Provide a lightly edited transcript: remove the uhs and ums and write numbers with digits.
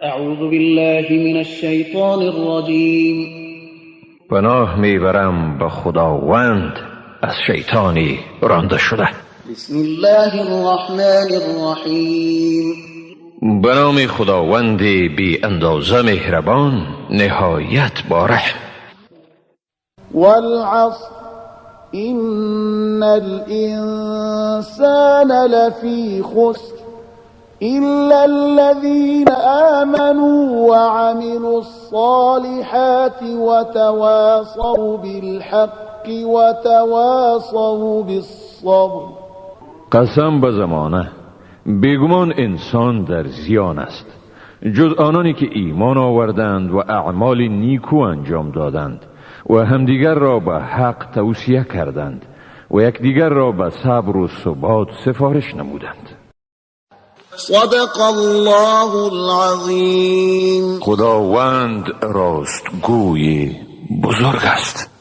أعوذ بالله من الشیطان الرجیم. پناه میبرم به خداوند از شیطانی رانده شده. بسم الله الرحمن الرحیم. به نام خداوند بی اندازه مهربان، نهایت با رحم. والعصر، إن الإنسان لفی خسر، إلا الذين آمنوا وعملوا الصالحات وتواصوا بالحق وتواصوا بالصبر. قسم به زمانه، بیگمان انسان در زیان است، جز آنانی که ایمان آوردند و اعمال نیکو انجام دادند و همدیگر را به حق توصیه کردند و یکدیگر را به صبر و ثبات سفارش نمودند. صدق الله العظیم. خداوند راستگوی بزرگ است.